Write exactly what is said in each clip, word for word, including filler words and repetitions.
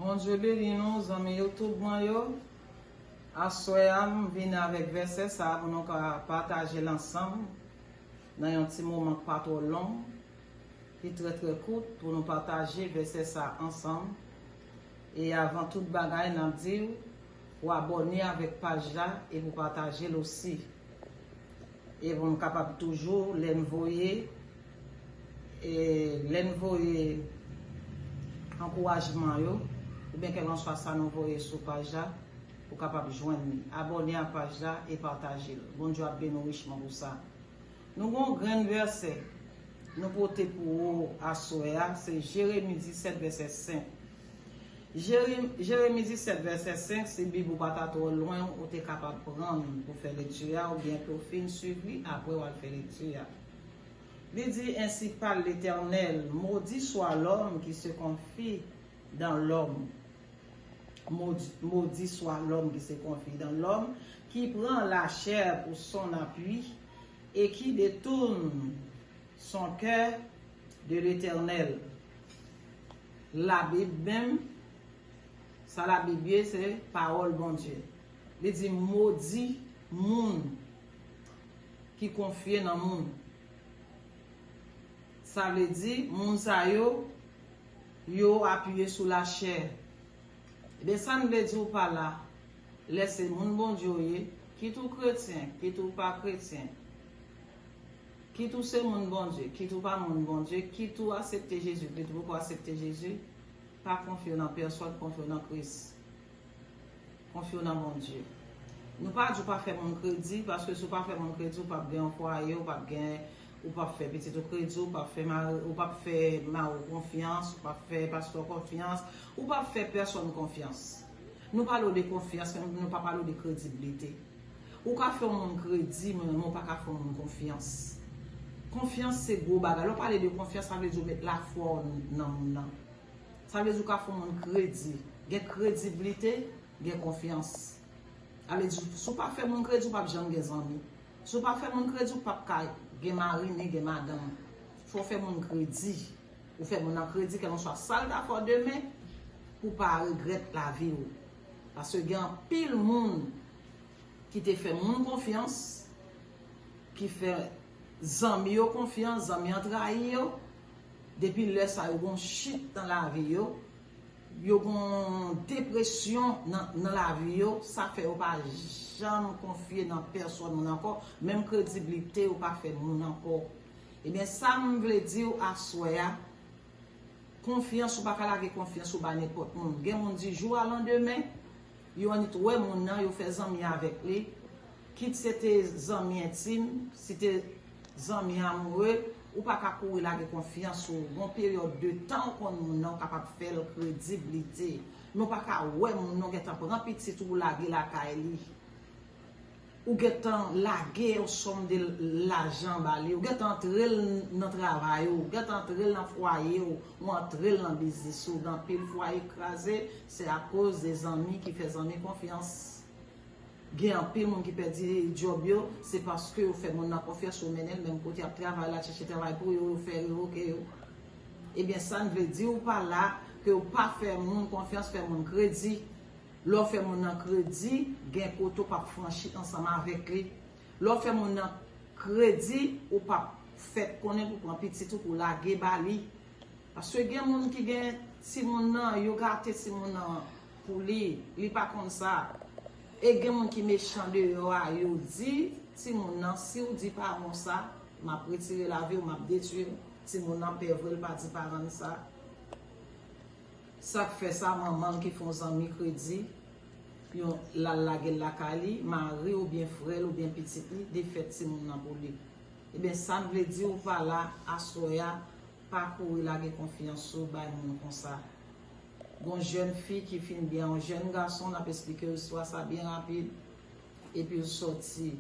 Bondye beni nou, zanmi YouTube mwen yo. Aswè a, m vin avèk vèsè sa a pou nou ka pataje l ansanm nan yon ti moman k pa twò long, ki trè, trè kout, pou nou pataje vèsè sa a ansanm. E avan tout bagay, n ap di w pou abòne avèk paj la e pou pataje l osi. E pou m kapab toujou, lè n voye, e lè n voye ankourajman yo, oubyen kèlkanswa sa nou voye sou paj la, ou kapab jwenn li. Abòne a paj la e pataje l. Bondye ap beni w richman pou sa. Nou gen yon grenn vèsè nou pote pou ou aswè a, se Jeremi disèt, vèsè senk. Jeremi, Jeremi disèt, vèsè senk, si Bib ou pa ta twò lwen, ou te kapab pran l pou fè lekti a, oubyen ke w fin swiv li, apre w al fè lekti a. Li di, Ainsi parle l'Éternel, maudit soit l'homme qui se confie dans l'homme. Maudit, maudit soit l'homme qui se confie dans l'homme, qui prend la chair pour son appui et qui détourne son cœur de l'Éternel. Labib menm, sa Labib ye, se pawòl Bondye. Li di, modi moun ki konfye nan moun. Sa vle di, moun sa yo, yo apiye sou lachè. Ebyen, sa n vle di w pa la, lè se moun Bondye w ye, kit ou kretyen, kit ou pa kretyen, kit ou se moun Bondye, kit ou pa moun Bondye, kit ou aksepte Jezi, kit ou poko aksepte Jezi, pa konfye w nan pèsòn, konfye w nan Kris. Konfye w nan Bondye. Nou pa di w pa fè moun kredi, paske si w pa fè moun kredi, ou p ap gen yon fwaye, ou p ap gen, ou p ap fè pitit ou kredi, ou p ap fè mari, ou p ap fè mari w konfyans, ou p ap fè pastè w konfyans, ou p ap fè pèsòn konfyans. Nou pale w de konfyans, men nou pa pale w de krediblite. Ou ka fè yon moun kredi, men ou pa ka fè yon moun konfyans. Konfyans se gwo bagay. Lè w pale de konfyans, sa vle di w met lafwa w nan moun nan. Sa vle di w ka fè yon moun kredi. Gen krediblite, gen konfyans. Sa vle di, si w pa fè moun kredi, ou p ap janm gen zanmi. Si w pa fè moun kredi, ou p ap ka gen mari ni gen madanm. Fò w fè moun kredi. Ou fè moun nan kredi, kèlkanswa sa l ta fè w demen, pou w pa regrèt lavi w. Paske gen anpil moun ki te fè moun konfyans, ki fè zanmi yo konfyans, zanmi an trayi yo, depi lè sa yo gon chit nan lavi yo, yo gon depresyon nan, nan lavi yo, sa fè yo pa janm konfye nan pèsòn moun ankò, menm krediblite yo pa fè moun ankò. Ebyen, sa m vle di w aswè a, konfyans, ou pa ka lage konfyans ou bay nenpòt moun. Gen moun di jou a landemen, yo annik wè moun nan, yo fè zanmi avèk li. Kit se te zanmi entim, si te zanmi amoure, ou pa ka kouri lage konfyans ou. Gon peryòd de tan ou konn moun nan, ou kapab fè l krediblite. Men ou pa ka wè moun nan, ou gentan pran pitit ou, ou lage lakay li. Ou gentan lage yon sòm de lajan ba li, ou gentan antre l nan travay ou, ou gentan antre l nan fwaye ou, ou antre l nan biznis ou, gen anpil fwaye kraze, se akoz de zanmi ki fè zanmi konfyans. Gen anpil moun ki pèdi djòb yo, se paske yo fè moun nan konfyans, yo mennen l menm kote y ap travay la, chèche travay pou yo, yo fè revoke yo. Ebyen, sa n vle di w pa la, ke w pa fè moun konfyans, fè moun kredi. Lè w fè moun nan kredi, gen kote w p ap franchi ansanm avèk li. Lè w fè moun nan kredi, ou p ap fèk konnen pou pran pitit ou pou lage ba li. Paske gen moun ki gen timoun nan, yo gate timoun nan pou li, li pa konn sa. E gen moun ki mechan deyò a, yo di timoun nan, si w di paran w sa, m ap retire lavi w, m ap detwi w. Timoun nan pè vre, l pa di paran l sa. Sa k fè sa, manman l ki fè yon zanmi kredi, yon, l al lage l lakay li, mari oubyen frè l oubyen pitit li defèt timoun nan pou li. Ebyen, sa m vle di w pa la, aswè a, pa kouri lage konfyans ou bay moun konsa. Gon jèn fi ki fin byen yon jèn gason, n ap esplike w istwa sa byen rapid, epi l sòti.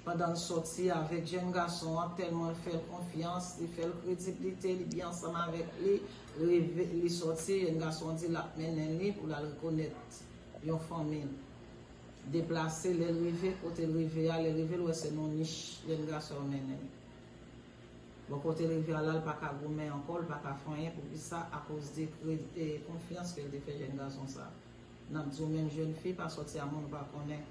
Pandan l sòti avèk jèn gason an, tèlman l fè l konfyans, li fè l krediblite, li byen ansanm avèk li, rive, li sòti, jèn gason an di l ap mennen li pou l al rekonèt yon fanmi. Deplase, lè l rive, kote l rive a, lè l rive, l wè se nan yon nich jèn gason an mennen l. Bò kote rivyè a la, l pa ka goumen ankò, l pa ka fè anyen. Poukisa? Akoz de kre- e, konfyans ke l te fè jèn gason sa. N ap di w, menm jèn fi pa sòti a moun ou pa konnen.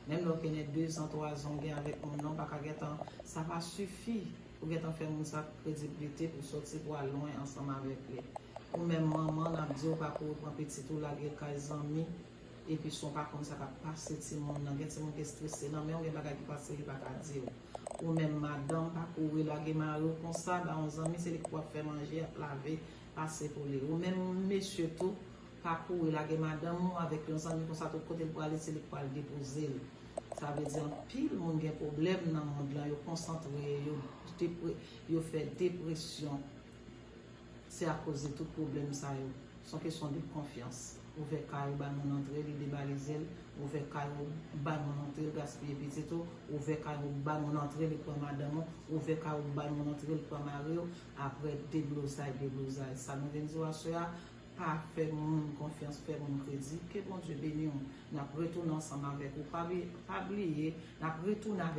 Menm lè w genyen dezan, twazan w gen avèk moun nan, w pa ka gentan, sa pa sifi pou gentan fè moun sa kredibilite pou sòti pou al lwen ansanm avèk li. Ou menm manman, n ap di w pa kouri pran pitit ou lage l kay zanmi, epi si w pa konn sa k ap pase timoun nan. Gen timoun ki estrese nan men w, gen bagay ki pase li pa ka di w. Ou menm madanm, pa kouri lage mari w konsa ba yon zanmi, se li k pou ap fè manje, ap lave, pase pou li. Ou menm mesye tou, pa kouri lage madanm ou avèk yon zanmi konsa, tout kote l prale, se li k pral depoze l. Sa vle di anpil moun gen pwoblèm nan mond lan, yo konsantre, yo depre- yo fè depresyon. Se akoz de tout pwoblèm sa yo. Se yon kesyon de konfyans. Ouvè kay ou bay moun antre, li debalize l. Ouvè kay ou bay moun antre, l gaspiye pitit ou. Ouvè kay ou bay moun antre, li pran madanm ou. Ouvè kay ou bay moun antre, li pran mari w. Apre deblozay, deblozay. Sa nou vin di w aswè a, pa fè moun konfyans, fè moun kredi. Ke Bondye beni w. N ap retounen ansanm avèk ou. Pa bli- pa bliye, n ap retounen avèk